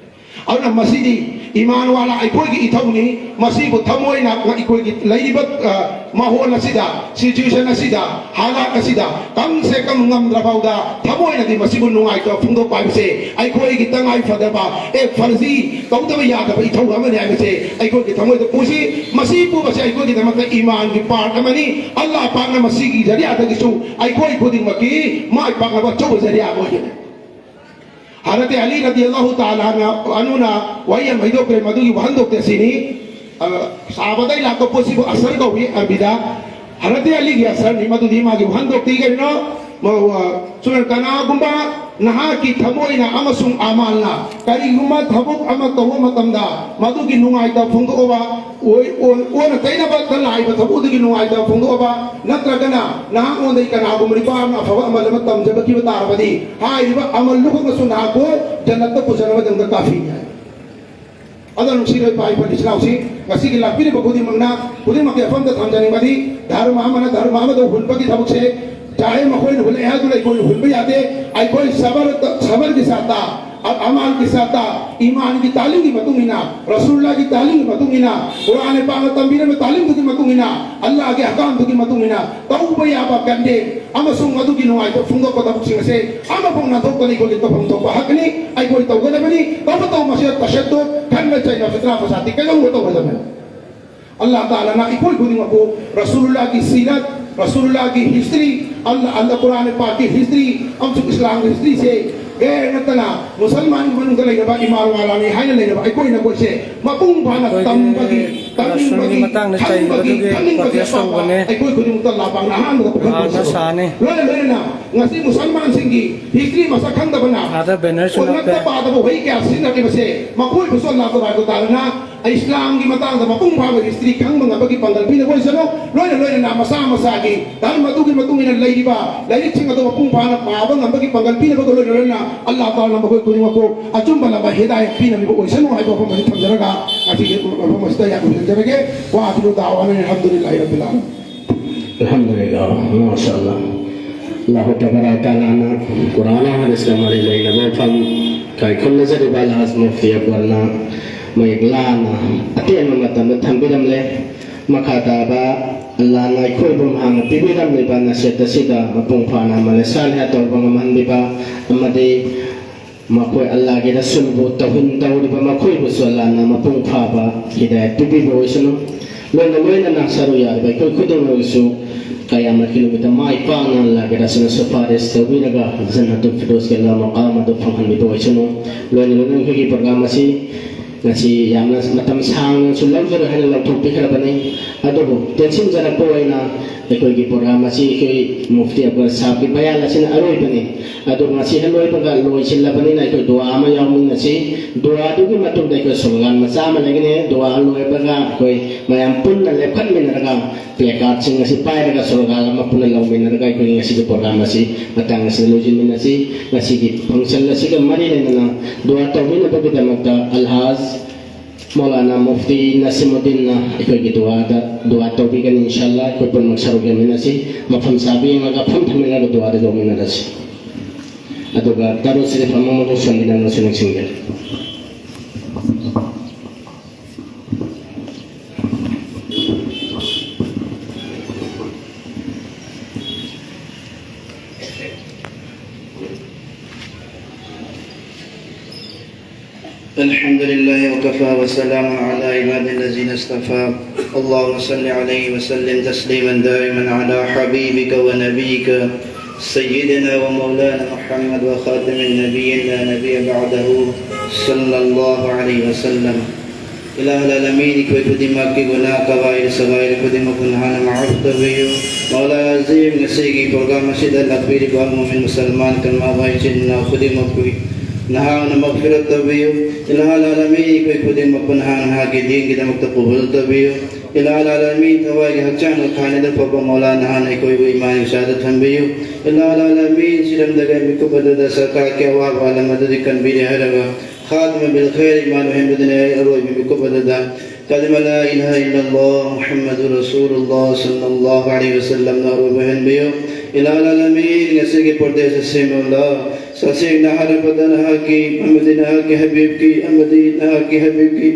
ꯑꯗꯨꯅ ꯃꯁꯤꯗꯤ ꯏꯃꯥꯟ ꯋꯥꯂꯥ ꯑꯩꯈꯣꯏꯒꯤ ꯏꯊꯧꯅꯤ꯫ ꯃꯁꯤꯕꯨ ꯊꯃꯣꯏꯅ ꯑꯩꯈꯣꯏꯒꯤ ꯂꯩꯔꯤꯕ, ꯑ, ꯃꯥꯍꯣꯜ ꯑꯁꯤꯗ, situation ꯑꯁꯤꯗ, ꯍꯥꯂꯥꯠ ꯑꯁꯤꯗ ꯀꯝ ꯁꯦ ꯀꯝ ꯉꯝꯗ꯭ꯔ ꯐꯥꯎꯗ ꯊꯃꯣꯏꯅꯗꯤ ꯃꯁꯤꯕꯨ ꯅꯨꯡꯉꯥꯏꯇꯕ ꯐꯣꯡꯗꯣꯛꯄ ꯍꯥꯏꯕꯁꯦ ꯑꯩꯈꯣꯏꯒꯤ ꯇꯉꯥꯏ ꯐꯗꯕ, ꯑꯦ, ꯐꯔꯖꯤ, ꯇꯧꯗꯕ ꯌꯥꯗꯕ ꯏꯊꯧ ꯑꯃꯅꯤ ꯍꯥꯏꯕꯁꯦ ꯑꯩꯈꯣꯏꯒꯤ ꯊꯃꯣꯏꯗ ꯄꯨꯁꯤ꯫ ꯃꯁꯤ ꯄꯨꯕꯁꯦ ꯑꯩꯈꯣꯏꯒꯤꯗꯃꯛꯇ ꯏꯃꯥꯟꯒꯤ part ꯑꯃꯅꯤ꯫ ꯑꯜꯂꯥꯍ ꯄꯥꯛꯅ ꯃꯁꯤꯒꯤ ꯖꯔꯤꯌꯥꯗꯒꯤꯁꯨ ꯑꯩꯈꯣꯏ ꯈꯨꯗꯤꯡꯃꯛꯀꯤ ꯃꯥꯏ ꯄꯥꯛꯅꯕ ꯑꯆꯧꯕ ꯖꯔꯤꯌꯥ ꯑꯃ ꯑꯣꯏꯒꯅꯤ꯫ ꯍꯖꯔꯠ ꯑꯂꯤ ꯔꯗꯤꯌꯜꯂꯥꯍꯨ ꯇꯥꯂꯥ ꯑꯟꯍꯨꯅ ꯋꯥꯍꯩ ꯑꯃ ꯍꯩꯗꯣꯛꯈ꯭ꯔꯦ, ꯃꯗꯨꯒꯤ ꯋꯥꯍꯟꯊꯣꯛꯇꯤ ꯑꯁꯤꯅꯤ꯫ ꯑ, ꯁꯥꯕꯗꯩ ꯂꯥꯛꯄ ꯄꯣꯠꯁꯤꯕꯨ ꯑꯁꯔ ꯀꯧꯏ ꯑꯔꯕꯤꯗ꯫ ꯍꯖꯔꯠ ꯑꯂꯤꯒꯤ ꯑꯁꯔꯅꯤ ꯃꯗꯨꯗꯤ꯫ ꯃꯥꯒꯤ ꯋꯥꯍꯟꯊꯣꯛꯇꯤ ꯀꯔꯤꯅꯣ? ꯃ-, ꯋ-, ꯁꯨꯃꯥꯏꯅ ꯀꯅꯥꯒꯨꯝꯕ ꯅꯍꯥꯛꯀꯤ ꯊꯃꯣꯏꯅ ꯑꯃꯁꯨꯡ ꯑꯃꯥꯜꯅ ꯀꯔꯤꯒꯨꯝꯕ ꯊꯕꯛ ꯑꯃ ꯇꯧꯕ ꯃꯇꯝꯗ ꯃꯗꯨꯒꯤ ꯅꯨꯡꯉꯥꯏꯇꯕ ꯐꯣꯡꯗꯣꯛꯑꯕ, ꯑꯣꯏ-, ꯑꯣꯏ-, ꯑꯣꯟꯅ ꯇꯩꯅꯕꯗ ꯂꯥꯛꯏꯕ ꯊꯕꯛ ꯑꯗꯨꯒꯤ ꯅꯨꯡꯉꯥꯏꯇꯕ ꯐꯣꯡꯗꯣꯛꯑꯕ, ꯅꯠꯇ꯭ꯔꯒꯅ ꯅꯍꯥꯛꯉꯣꯟꯗꯒꯤ ꯀꯅꯥꯒꯨꯝꯕ ꯅꯨꯄꯥ ꯑꯃꯅ ꯑꯐꯕ ꯑꯃꯜ ꯑꯃ ꯇꯝꯖꯔꯛꯈꯤꯕ ꯇꯥꯔꯕꯗꯤ, ꯍꯥꯏꯔꯤꯕ ꯑꯃꯜꯗꯨ ꯈꯛꯅꯁꯨ ꯅꯍꯥꯛꯄꯨ ꯖꯟꯅꯠꯇ ꯄꯨꯖꯅꯕꯒꯤꯗꯃꯛꯇ ꯀꯥꯐꯤꯅꯤ ꯍꯥꯏ꯫ ꯑꯗꯣ ꯅꯨꯡꯁꯤꯔꯕ ꯏꯄꯥ ꯏꯄꯨ ꯏꯆꯤꯜ ꯏꯅꯥꯎꯁꯤꯡ, ꯉꯁꯤꯒꯤ ꯂꯥꯛꯄꯤꯔꯤꯕ ꯈꯨꯗꯤꯡꯃꯛꯅ, ꯈꯨꯗꯤꯡꯃꯛꯀꯤ ꯃꯐꯝꯗ ꯊꯝꯖꯅꯤꯡꯕꯗꯤ, ꯙꯔꯃ ꯑꯃꯅ ꯙꯔꯃ ꯑꯃꯗ ꯍꯨꯟꯕꯒꯤ ꯊꯕꯛꯁꯦ, ꯆꯥꯍꯦ ꯃꯈꯣꯏꯅ ꯍꯨꯜꯂꯛꯑꯦ ꯍꯥꯏꯗꯨꯅ ꯑꯩꯈꯣꯏꯅ ꯍꯨꯟꯕ ꯌꯥꯗꯦ꯫ ꯑꯩꯈꯣꯏ ꯁꯕꯔ, ꯁꯕꯔꯒꯤ ꯁꯥꯇ, ꯑ-, ꯑꯃꯥꯟꯒꯤ ꯁꯥꯇ, ꯏꯃꯥꯟꯒꯤ ꯇꯥꯂꯤꯝꯒꯤ ꯃꯇꯨꯡ ꯏꯟꯅ, ꯔꯁꯨꯜꯂꯥꯒꯤ ꯇꯥꯂꯤꯝꯒꯤ ꯃꯇꯨꯡ ꯏꯟꯅ, ꯀꯨꯔꯥꯟ ꯄꯥꯛꯅ ꯇꯝꯕꯤꯔꯝꯕ ꯇꯥꯂꯤꯝꯗꯨꯒꯤ ꯃꯇꯨꯡ ꯏꯟꯅ, ꯑꯜꯂꯥꯍꯒꯤ ꯑꯍꯀꯥꯝꯗꯨꯒꯤ ꯃꯇꯨꯡ ꯏꯟꯅ ꯇꯧꯕ ꯌꯥꯕ ꯀꯟꯗꯦ ꯑꯃꯁꯨꯡ ꯃꯗꯨꯒꯤ ꯅꯨꯡꯉꯥꯏꯕ ꯐꯣꯡꯗꯣꯛꯄ ꯊꯕꯛꯁꯤꯡ ꯑꯁꯦ ꯑꯃꯐꯥꯎ ꯅꯥꯟꯊꯣꯛꯇꯅ ꯑꯩꯈꯣꯏꯒꯤ ꯇꯧꯐꯝ ꯊꯣꯛꯄ ꯍꯛꯅꯤ꯫ ꯑꯩꯈꯣꯏ ꯇꯧꯒꯗꯕꯅꯤ꯫ ꯇꯧꯕꯇꯕꯨ ꯃꯁꯤꯗ ꯇꯁꯠꯇꯨ, ꯈꯟꯕ ꯆꯩꯕ, ꯐꯤꯇꯅꯥ ꯐꯁꯥꯗꯤ ꯀꯩꯗꯧꯕ ꯇꯧꯒꯗꯕꯅꯤ꯫ ꯑꯜꯂꯥꯍ ꯇꯥꯂꯥꯅ ꯑꯩꯈꯣꯏ ꯈꯨꯗꯤꯡꯃꯛꯄꯨ ꯔꯁꯨꯂꯨꯜꯂꯥꯍꯒꯤ ꯁꯤꯔꯠ, ꯔꯁꯨꯂꯨꯜꯂꯥꯍꯒꯤ ꯍꯤꯁꯇ꯭ꯔꯤ, ꯑꯜꯂꯥꯍ, ꯑꯜꯂꯥꯍ ꯀꯨꯔꯥꯟ ꯄꯥꯛꯀꯤ ꯍꯤꯁꯇ꯭ꯔꯤ ꯑꯃꯁꯨꯡ ꯏꯁꯂꯥꯝꯒꯤ ꯍꯤꯁꯇ꯭ꯔꯤꯁꯦ ꯒꯩꯔ ꯅꯠꯇꯅ ꯃꯨꯁꯜꯃꯥꯟꯒꯤ ꯃꯅꯨꯡꯗ ꯂꯩꯔꯕ ꯏꯃꯥꯟ ꯋꯥꯂꯥꯅꯤ ꯍꯥꯏꯅ ꯂꯩꯔꯕ ꯑꯩꯈꯣꯏꯅ ꯑꯩꯈꯣꯏꯁꯦ ꯃꯄꯨꯡ ꯐꯥꯅ ꯑꯩꯈꯣꯏꯒꯤ ꯇꯝꯕꯒꯤ, ꯔꯁꯨꯜꯒꯤ ꯇꯝꯅꯤꯡꯕꯒꯤ, ꯃꯇꯥꯡꯗ ꯈꯪꯕꯒꯤ, ꯆꯩꯕꯗꯨꯒꯤ ꯈꯪꯅꯤꯡꯕꯒꯤ protest ꯑꯄꯥꯝꯕ ꯇꯧꯕꯅꯦ꯫ ꯑꯩꯈꯣꯏ ꯈꯨꯗꯤꯡꯃꯛꯇ ꯂꯥꯄꯥꯛꯅ ꯑꯍꯥꯟꯕꯗ ꯄꯨꯈꯠꯄ ꯍꯥꯟꯅ ꯑꯣꯏꯁꯅꯨ꯫ ꯁꯥꯅꯤ꯫ ꯂꯣꯏꯅ ꯂꯣꯏꯅꯅ ꯉꯁꯤ ꯃꯨꯁꯜꯃꯥꯟꯁꯤꯡꯒꯤ ꯍꯤꯁꯇ꯭ꯔꯤ ꯃꯁꯛ ꯈꯪꯗꯕꯅ ꯑꯥꯗ banner ꯁꯨ ꯎꯟꯅꯠꯇ ꯅꯞꯄꯦ꯫ ꯄꯥꯗꯕ ꯋꯥꯍꯩ ꯀꯌꯥ ꯁꯤꯖꯤꯟꯅꯔꯤꯕꯁꯦ ꯃꯈꯣꯏꯕꯨꯁꯨ ꯑꯜꯂꯥꯍ ꯇꯕꯥꯔꯛ ꯋ ꯇꯥꯂꯥꯅ ꯏꯁꯂꯥꯝꯒꯤ ꯃꯇꯥꯡꯗ ꯃꯄꯨꯡ ꯐꯥꯕ ꯍꯤꯁꯇ꯭ꯔꯤ ꯈꯪꯕ ꯉꯝꯕꯒꯤ ꯄꯥꯡꯒꯜ ꯄꯤꯅꯕ ꯑꯣꯏꯁꯅꯨ꯫ ꯂꯣꯏꯅ ꯂꯣꯏꯅꯅ ꯃꯁꯥ ꯃꯁꯥꯒꯤ ꯙꯔꯃ ꯑꯗꯨꯒꯤ ꯃꯇꯨꯡ ꯏꯟꯅ ꯂꯩꯔꯤꯕ ꯂꯥꯏꯔꯤꯛꯁꯤꯡ ꯑꯗꯨ ꯃꯄꯨꯡ ꯐꯥꯅ ꯄꯥꯕ ꯉꯝꯕꯒꯤ ꯄꯥꯡꯒꯜ ꯄꯤꯅꯕꯒ ꯂꯣꯏꯅ ꯂꯣꯏꯅꯅ ꯑꯜꯂꯥꯍ ꯇꯥꯂꯥꯅ ꯃꯈꯣꯏ ꯈꯨꯗꯤꯡꯃꯛꯄꯨ ꯑꯆꯨꯝꯕ ꯂꯝꯕꯤ ꯍꯤꯗꯥꯌꯠ ꯄꯤꯅꯕꯤꯕ ꯑꯣꯏꯁꯅꯨ ꯍꯥꯏꯕ ꯋꯥꯐꯝ ꯑꯁꯤ ꯊꯝꯖꯔꯒ ꯉꯁꯤꯒꯤ ꯃꯐꯝ ꯑꯁꯤꯗ ꯌꯥꯝꯅ ꯂꯣꯏꯁꯤꯟꯖꯔꯒꯦ꯫ ꯋꯥ ꯑꯗꯨ ꯗꯥꯋꯥꯅ ꯑꯜꯍꯝꯗꯨꯂꯤꯜꯂꯥꯍꯤ ꯔꯕꯤꯜ ꯑꯥꯂꯃꯤꯟ꯫ ꯑꯜꯍꯝꯗꯨꯂꯤꯜꯂꯥꯍ, ꯃꯥꯁꯥ ꯑꯜꯂꯥꯍ꯫ ꯑꯜꯂꯥꯍꯨ ꯇꯕꯥꯔꯛ ꯇꯥꯂꯥꯅ ꯀꯨꯔꯥꯟ ꯍꯗꯤꯁꯀ ꯃꯔꯤ ꯂꯩꯅꯕ ꯋꯥꯐꯝ ꯀꯥꯏꯈꯨꯝꯅꯖꯔꯤꯕ ꯑꯜꯍꯥꯖ ꯃꯨꯐꯇꯤ ꯑꯛꯕꯔꯅ ꯃꯌꯦꯛ ꯂꯥꯅ ꯑꯇꯦꯟꯕ ꯃꯇꯝꯗ ꯊꯝꯕꯤꯔꯝꯂꯦ꯫ ꯃꯈꯥ ꯇꯥꯕ ꯑꯜꯂꯥꯍꯅ ꯑꯩꯈꯣꯏꯕꯨ ꯃꯍꯥꯛꯅ ꯄꯤꯕꯤꯔꯝꯂꯤꯕ ꯅꯁꯤꯍꯠ ꯑꯁꯤꯗ ꯃꯄꯨꯡ ꯐꯥꯅ ꯑꯃꯅ ꯁꯥꯂꯤꯍ ꯇꯧꯕ ꯉꯝꯍꯟꯕꯤꯕ ꯑꯃꯗꯤ ꯃꯈꯣꯏ ꯑꯜꯂꯥꯍꯒꯤ ꯔꯁꯨꯜꯕꯨ ꯇꯧꯍꯤꯟ ꯇꯧꯔꯤꯕ ꯃꯈꯣꯏꯕꯨꯁꯨ ꯑꯜꯂꯥꯍꯅ ꯃꯄꯨꯡ ꯐꯥꯕ ꯍꯤꯗꯥꯌꯠ ꯄꯤꯕꯤꯕ ꯑꯣꯏꯁꯅꯨ꯫ ꯂꯣꯏꯅ ꯂꯣꯏꯅꯅ ꯁꯔꯨꯛ ꯌꯥꯔꯤꯕ ꯑꯩꯈꯣꯏ ꯈꯨꯗꯤꯡꯃꯛꯁꯨ ꯀꯌꯥꯃꯠꯀꯤ ꯅꯨꯃꯤꯠꯇ ꯃꯥꯏ ꯄꯥꯛꯅ ꯑꯜꯂꯥꯍꯒꯤ ꯔꯁꯨꯜꯅ ꯁꯨꯐꯥꯔꯤꯁ ꯇꯧꯕꯤꯔꯒ ꯖꯟꯅꯇꯨꯜ ꯐꯤꯔꯗꯧꯁꯀꯤ ꯑꯜꯂꯥꯍ ꯃꯀꯥꯝ ꯑꯗꯨ ꯐꯪꯍꯟꯕꯤꯕ ꯑꯣꯏꯁꯅꯨ꯫ ꯂꯣꯏꯅ ꯂꯣꯏꯅꯅ ꯑꯩꯈꯣꯏꯒꯤ ꯄ꯭ꯔꯣꯒ꯭ꯔꯥꯝ ꯑꯁꯤ ꯉꯁꯤ ꯌꯥꯝꯅ ꯃꯇꯝ ꯁꯥꯡꯅꯁꯨ ꯂꯧꯖꯔꯣꯏ ꯍꯥꯏꯅ ꯂꯧꯊꯣꯛꯄꯤꯈ꯭ꯔꯕꯅꯤ꯫ ꯑꯗꯨꯕꯨ ꯇꯦꯟꯁꯤꯟꯖꯔꯛꯄ ꯑꯣꯏꯅ ꯑꯩꯈꯣꯏꯒꯤ ꯄ꯭ꯔꯣꯒ꯭ꯔꯥꯝ ꯑꯁꯤ ꯑꯩꯈꯣꯏ ꯃꯨꯐꯇꯤ ꯑꯛꯕꯔ ꯁꯥꯍꯕꯀꯤ ꯕꯌꯥꯟ ꯑꯁꯤꯅ ꯑꯔꯣꯏꯕꯅꯤ꯫ ꯑꯗꯨ ꯃꯁꯤ ꯍꯦꯛ ꯂꯣꯏꯕꯒ ꯂꯣꯏꯁꯤꯜꯂꯕꯅꯤꯅ ꯑꯩꯈꯣꯏ ꯗꯨꯋꯥ ꯑꯃ ꯌꯥꯎꯃꯤꯟꯅꯁꯤ꯫ ꯗꯨꯋꯥꯗꯨꯒꯤ ꯃꯇꯨꯡꯗ ꯑꯩꯈꯣꯏ ꯁ꯭ꯂꯣꯒꯥꯟ ꯃꯆꯥ ꯑꯃ ꯂꯩꯒꯅꯤ꯫ ꯗꯨꯋꯥ ꯂꯣꯏꯕꯒ ꯑꯩꯈꯣꯏ ꯃꯌꯥꯝ ꯄꯨꯟꯅ ꯂꯦꯞꯈꯠꯃꯤꯟꯅꯔꯒ placard ꯁꯤꯡ ꯑꯁꯤ ꯄꯥꯏꯔꯒ ꯁ꯭ꯂꯣꯒꯥꯟ ꯑꯃ ꯄꯨꯟꯅ ꯂꯧꯃꯤꯟꯅꯔꯒ ꯑꯩꯈꯣꯏꯒꯤ ꯉꯁꯤꯒꯤ ꯄ꯭ꯔꯣꯒ꯭ꯔꯥꯝ ꯑꯁꯤ ꯃꯇꯥꯡ ꯑꯁꯤꯗ ꯂꯣꯏꯁꯤꯟꯃꯤꯟꯅꯁꯤ꯫ ꯉꯁꯤꯒꯤ function ꯑꯁꯤꯒ ꯃꯔꯤ ꯂꯩꯅꯅ ꯗꯨꯋꯥ ꯇꯧꯕꯤꯅꯕꯒꯤꯗꯃꯛꯇ ꯑꯜꯍꯥꯖ ꯃꯧꯂꯥꯅꯥ ꯃꯨꯐꯇꯤ ꯅꯁꯤꯃꯨꯗꯗꯤꯟꯅ ꯑꯩꯈꯣꯏꯒꯤ ꯗꯨꯋꯥꯗ ꯗꯨꯋꯥ ꯇꯧꯕꯤꯒꯅꯤ꯫ ꯏꯟꯁꯥ ꯑꯜꯂꯥ ꯑꯩꯈꯣꯏ ꯄꯨꯝꯅꯃꯛ ꯁꯔꯨꯛ ꯌꯥꯃꯤꯟꯅꯁꯤ꯫ ꯃꯐꯝ ꯆꯥꯕ ꯌꯦꯡꯉꯒ ꯐꯝ ꯊꯝꯃꯤꯟꯅꯔꯒ ꯗꯨꯋꯥꯗ ꯌꯥꯎꯃꯤꯟꯅꯔꯁꯤ꯫ ꯑꯗꯨꯒ ꯗꯥꯔꯨꯁ ꯁꯔꯤꯐ ꯑꯃꯃꯝ ꯁꯣꯟꯕꯤꯅꯕꯁꯨ ꯅꯤꯡꯁꯤꯡꯖꯔꯤ꯫ الحمد لله وكفى وسلام على عباده الذين اصطفى. اللهم صل عليه وسلم تسليما دائما على حبيبك ونبيك سيدنا ومولانا محمد وخاتم النبيين لا نبي بعده صلى الله عليه وسلم. ꯏꯂꯥꯍ ꯑꯂꯥꯃꯤꯟ, ꯑꯩꯈꯣꯏ ꯈꯨꯗꯤꯡꯃꯛꯀꯤ ꯒꯨꯅꯥ ꯀꯕꯥꯏꯔ ꯁꯒꯥꯏꯔ ꯈꯨꯗꯤꯡꯃꯛꯄꯨ ꯅꯍꯥꯛꯅ ꯃꯥꯐ ꯇꯧꯕꯤꯌꯨ꯫ ꯃꯧꯂꯥ ꯑꯖꯤꯝ, ꯉꯁꯤꯒꯤ ꯄ꯭ꯔꯣꯒ꯭ꯔꯥꯝ ꯑꯁꯤꯗ ꯂꯥꯛꯄꯤꯔꯤꯕ ꯃꯨꯃꯤꯟ ꯃꯨꯁꯜꯃꯥꯟ ꯀꯜꯃꯥ ꯚꯥꯏ ꯏꯆꯤꯟ ꯏꯅꯥꯎ ꯈꯨꯗꯤꯡꯃꯛꯄꯨ ꯅꯍꯥꯛꯅ ꯃꯒꯐꯤꯔꯠ ꯇꯧꯕꯤꯌꯨ꯫ ꯏꯂꯥꯍ ꯑꯂꯥꯃꯤꯟ, ꯑꯩꯈꯣꯏ ꯈꯨꯗꯤꯡꯃꯛꯄꯨ ꯅꯍꯥꯛ ꯅꯍꯥꯛꯀꯤ ꯗꯤꯟꯒꯤꯗꯃꯛꯇ ꯀꯕꯨꯜ ꯇꯧꯕꯤꯌꯨ꯫ ꯏꯂꯥꯍ ꯑꯂꯥꯃꯤꯟ, ꯊꯋꯥꯏꯒꯤ ꯍꯛꯆꯥꯡꯒ ꯈꯥꯏꯅꯗ ꯐꯕ ꯃꯧꯂꯥ ꯅꯍꯥꯛꯅ ꯑꯩꯈꯣꯏꯕꯨ ꯏꯃꯥꯟꯒꯤ ꯆꯥꯗ ꯊꯝꯕꯤꯌꯨ꯫ ꯏꯂꯥꯍ ꯑꯂꯥꯃꯤꯟ, ꯁꯤꯔꯝꯗꯒ ꯃꯤꯀꯨꯞ ꯑꯗꯨꯗ ꯁꯔꯀꯥꯔꯒꯤ ꯑꯋꯥꯕ ꯑꯂꯝ ꯑꯗꯨꯗꯤ ꯀꯟꯕꯤꯔꯦ ꯍꯥꯏꯔꯒ ꯈꯥꯇꯃ ꯕꯤꯜ ꯈꯩꯔ ꯏꯃꯥꯟ ꯑꯣꯏꯍꯟꯕꯗꯨꯅ ꯑꯩ ꯑꯔꯣꯏꯕ ꯃꯤꯀꯨꯞ ꯑꯗꯨꯗ ꯀꯂꯤꯃ ꯂꯥ ꯏꯂꯥꯍ ꯏꯜꯂꯜꯂꯥꯍ ꯃꯨꯍꯝꯃꯗꯨ ꯔꯁꯨꯂꯨꯜꯂꯥꯍ ꯁꯜꯂꯜꯂꯥꯍꯨ ꯑꯂꯥꯏꯍꯤ ꯋꯁꯜꯂꯝꯅ ꯑꯔꯣꯏꯕ ꯑꯣꯏꯍꯟꯕꯤꯌꯨ꯫ ꯏꯂꯥꯍ ꯑꯂꯥꯃꯤꯟ, ꯉꯁꯤꯒꯤ ꯄ꯭ꯔꯗꯦꯁ ꯑꯁꯤ ꯃꯧꯂꯥ ꯇꯁꯦꯡꯅ ꯍꯥꯏꯔꯕꯗ ꯅꯍꯥꯛꯀꯤ ꯑꯃꯗꯤ ꯅꯍꯥꯛꯀꯤ ꯍꯕꯤꯕꯀꯤ ꯑꯃꯗꯤ ꯅꯍꯥꯛꯀꯤ ꯍꯕꯤꯕꯀꯤ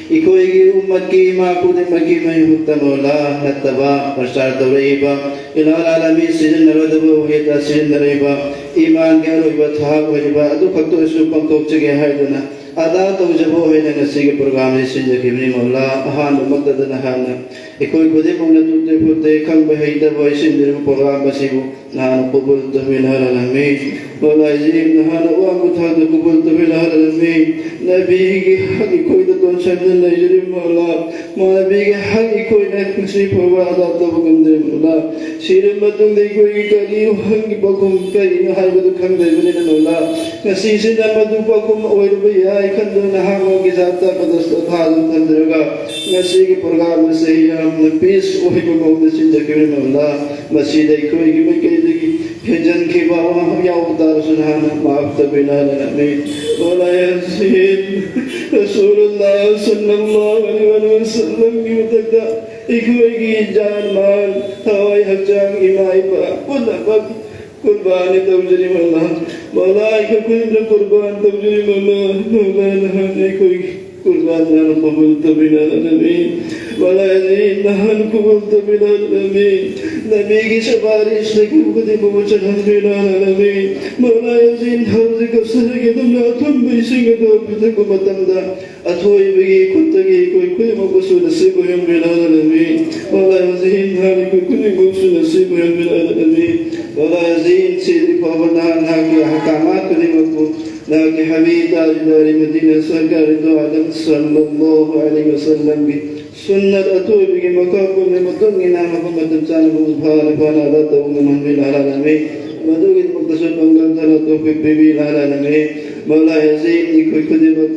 ꯑꯩꯈꯣꯏꯒꯤ ꯎꯝꯃꯠꯀꯤ ꯏꯃꯥ ꯈꯨꯗꯤꯡꯃꯛꯀꯤ ꯃꯌꯨꯝꯇ ꯃꯧꯂꯥ ꯅꯠꯇꯕ ꯄ꯭ꯔꯆꯥꯔ ꯇꯧꯔꯛꯏꯕ, ꯏꯂꯥꯍ ꯑꯂꯥꯃꯤꯟ, ꯁꯤꯖꯤꯟꯅꯔꯣꯏꯗꯕ ꯋꯥꯍꯩꯗ ꯁꯤꯖꯤꯟꯅꯔꯛꯏꯕ, ꯏꯃꯥꯟꯒꯤ ꯑꯔꯣꯏꯕ ꯊꯥꯛ ꯑꯣꯏꯔꯤꯕ ꯑꯗꯨ ꯈꯛꯇ ꯑꯣꯏꯔꯁꯨ ꯄꯥꯡꯊꯣꯛꯆꯒꯦ ꯍꯥꯏꯗꯨꯅ ꯑꯗꯥ ꯇꯧꯖꯕ ꯑꯣꯏꯅ ꯉꯁꯤꯒꯤ ꯄ꯭ꯔꯣꯒ꯭ꯔꯥꯝ ꯑꯁꯤ ꯁꯤꯟꯖꯈꯤꯕꯅꯤ꯫ ꯃꯧꯂꯥ, ꯑꯍꯥꯟꯕꯃꯛꯇꯗ ꯅꯍꯥꯛꯅ ꯑꯩꯈꯣꯏ ꯈꯨꯗꯤꯡꯃꯛꯅ ꯇꯨꯠꯇꯦ ꯐꯨꯠꯇꯦ, ꯈꯪꯕ ꯍꯩꯇꯕ ꯁꯤꯟꯖꯔꯤꯕ ꯄ꯭ꯔꯣꯒ꯭ꯔꯥꯝ ꯑꯁꯤꯕꯨ ꯅꯍꯥꯛꯅ ꯀꯕꯨꯜ ꯇꯧꯕꯤꯌꯨ ꯏꯂꯥꯍ ꯑꯂꯥꯃꯤꯟ꯫ ꯃꯧꯂꯥ ꯏꯂꯥꯍ, ꯅꯍꯥꯛꯅ ꯑꯋꯥꯡꯕ ꯊꯥꯛꯇ ꯀꯕꯨꯜ ꯇꯧꯕꯤꯌꯨ ꯏꯂꯥꯍ ꯑꯂꯥꯃꯤꯟ꯫ ꯅꯕꯤꯒꯤ ꯍꯛ ꯑꯩꯈꯣꯏꯗ ꯇꯣꯟꯁꯤꯟꯗꯨꯅ ꯂꯩꯖꯔꯤꯕ ꯃꯧꯂꯥ, ꯅꯕꯤꯒꯤ ꯍꯛ ꯑꯩꯈꯣꯏꯅ ꯉꯁꯤ ꯐꯥꯎꯕ ꯑꯗꯥ ꯇꯧꯕ ꯉꯝꯗ꯭ꯔꯦ ꯃꯧꯂꯥ꯫ ꯁꯤꯔꯕ ꯃꯇꯨꯡꯗ ꯑꯩꯈꯣꯏꯒꯤ ꯀꯔꯤ ꯋꯥꯍꯪꯒꯤ ꯄꯥꯎꯈꯨꯝ ꯀꯔꯤꯅꯣ ꯍꯥꯏꯕꯗꯨ ꯈꯪꯗꯕꯅꯤꯅ ꯃꯧꯂꯥ, ꯉꯁꯤꯁꯤꯅ ꯃꯗꯨ ꯄꯥꯎꯈꯨꯝ ꯑꯣꯏꯔꯕ ꯌꯥꯏ ꯈꯟꯗꯨꯅ ꯅꯍꯥꯛ ꯃꯥꯒꯤ ꯖꯥꯠꯇ ꯄꯗꯁꯇ ꯊꯥꯗꯨꯅ ꯊꯝꯖꯔꯒ ꯉꯁꯤꯒꯤ ꯄ꯭ꯔꯣꯒ꯭ꯔꯥꯝ ꯑꯁꯤ ꯌꯥꯝꯅ ꯄꯤꯁ ꯑꯣꯏꯕ ꯃꯑꯣꯡꯗ ꯁꯤꯟꯖꯈꯤꯕꯅꯤ ꯃꯧꯂꯥ꯫ ꯃꯁꯤꯗ ꯑꯩꯈꯣꯏꯒꯤ ꯃꯥꯏꯀꯩꯗꯒꯤ ꯍꯦꯟꯖꯟꯈꯤꯕ ꯑꯃ ꯌꯥꯎꯕ ꯇꯥꯔꯁꯨ ꯅꯍꯥꯛꯅ ꯃꯥꯐ ꯇꯧꯕꯤꯌꯨ ꯂꯥꯂꯥ ꯂꯃꯤ꯫ ꯃꯧꯂꯥ ꯌꯥꯁꯤꯟ, ꯔꯁꯨꯂꯨꯜꯂꯥ ꯁꯜꯂꯜꯂꯥꯍꯨ ꯑꯂꯩꯍꯤ ꯋꯥꯁꯜꯂꯝꯒꯤ ꯃꯊꯛꯇ ꯑꯩꯈꯣꯏꯒꯤ ꯖꯥꯟ ꯃꯥꯜ, ꯊꯋꯥꯏ ꯍꯛꯆꯥꯡ, ꯏꯃꯥ ꯏꯄꯥ ꯄꯨꯝꯅꯃꯛ ꯀꯨꯔꯕꯥꯅꯤ ꯇꯧꯖꯔꯤ ꯃꯧꯂꯥ꯫ ꯃꯧꯂꯥ, ꯑꯩꯈꯣꯏ ꯈꯨꯗꯤꯡꯃꯛ ꯀꯨꯔꯕꯥꯟ ꯇꯧꯖꯔꯤ ꯃꯧꯂꯥ꯫ ꯃꯧꯂꯥ, ꯅꯍꯥꯛ ꯑꯩꯈꯣꯏꯒꯤ ꯀꯨꯔꯕꯥꯟ ꯅꯍꯥꯛꯅ ꯀꯕꯨꯜ ꯇꯧꯕꯤꯌꯨ ꯂꯥꯂꯥ ꯂꯃꯤ꯫ ꯃꯧꯂꯥ ꯌꯥꯁꯤꯟ, ꯅꯍꯥꯛꯅ ꯀꯕꯨꯜ ꯇꯧꯕꯤꯌꯨ ꯂꯥꯂꯥ ꯂꯃꯤ꯫ ꯅꯕꯤꯒꯤ ꯁꯨꯄꯥꯔꯤꯁ ꯂꯩꯈꯤꯕ ꯈꯨꯗꯤꯡꯃꯛꯄꯨ ꯆꯠꯍꯟꯕꯤꯌꯨ ꯂꯥꯂꯥ ꯂꯃꯤ꯫ ꯃꯧꯂꯥ ꯌꯥꯁꯤꯟ, ꯍꯧꯖꯤꯛ ꯀꯧꯁꯔꯒꯤ ꯑꯗꯨꯝꯅ ꯑꯊꯨꯝꯕ ꯏꯁꯤꯡ ꯑꯗꯨ ꯄꯤꯊꯛꯄ ꯃꯇꯝꯗ ꯑꯊꯣꯏꯕꯒꯤ ꯈꯨꯠꯇꯒꯤ ꯑꯩꯈꯣꯏ ꯈꯨꯗꯤꯡꯃꯛꯄꯨꯁꯨ ꯅꯁꯤꯕ ꯑꯣꯏꯍꯟꯕꯤꯌꯨ ꯂꯥꯂꯥ ꯂꯃꯤ꯫ ꯃꯧꯂꯥ ꯌꯥꯁꯤꯟ, ꯅꯍꯥꯛ ꯑꯩꯈꯣꯏ ꯈꯨꯗꯤꯡꯃꯛꯁꯨ ꯅꯁꯤꯕ ꯑꯣꯏꯍꯟꯕꯤꯌꯨ ꯂꯥꯂꯥ ꯂꯃꯤ꯫ ꯃꯧꯂꯥ ꯌꯥꯁꯤꯟ, ꯁꯤꯗ꯭ꯔꯤ ꯐꯥꯎꯕ ꯅꯍꯥꯛ ꯅꯍꯥꯛꯀꯤ ꯑꯍꯀꯥꯃꯥꯠ ꯈꯨꯗꯤꯡꯃꯛꯄꯨ ꯅꯍꯥꯛꯀꯤ ꯍꯕꯤꯕ ꯇꯥꯖꯗꯥꯔꯤ ꯃꯗꯤꯅꯥ ꯁꯔꯀꯥꯔ ꯗꯣ ꯑꯥꯂꯝ ꯁꯜꯂꯜꯂꯥꯍꯨ ꯑꯂꯩꯍꯤ ꯋꯥꯁꯜꯂꯝꯒꯤ ꯁꯨꯟꯅꯠ ꯑꯊꯣꯏꯕꯒꯤ ꯃꯈꯥ ꯄꯣꯟꯕ ꯃꯇꯨꯡ ꯏꯟꯅ ꯃꯐꯝ ꯃꯇꯝ ꯆꯥꯅ ꯃꯄꯨꯡ ꯐꯥꯅ ꯐꯥꯅ ꯑꯗꯥ ꯇꯧꯕ ꯉꯝꯍꯟꯕꯤꯌꯨ ꯂꯥꯂꯥ ꯂꯃꯤ꯫ ꯃꯗꯨꯒꯤꯗꯃꯛꯇꯁꯨ ꯄꯥꯡꯒꯜ ꯀꯟꯅ ꯇꯧꯕꯤꯌꯨ ꯂꯥꯂꯥ ꯂꯃꯤ꯫ ꯃꯧꯂꯥ ꯌꯥꯁꯤꯟ, ꯑꯩꯈꯣꯏ ꯈꯨꯗꯤꯡꯃꯛ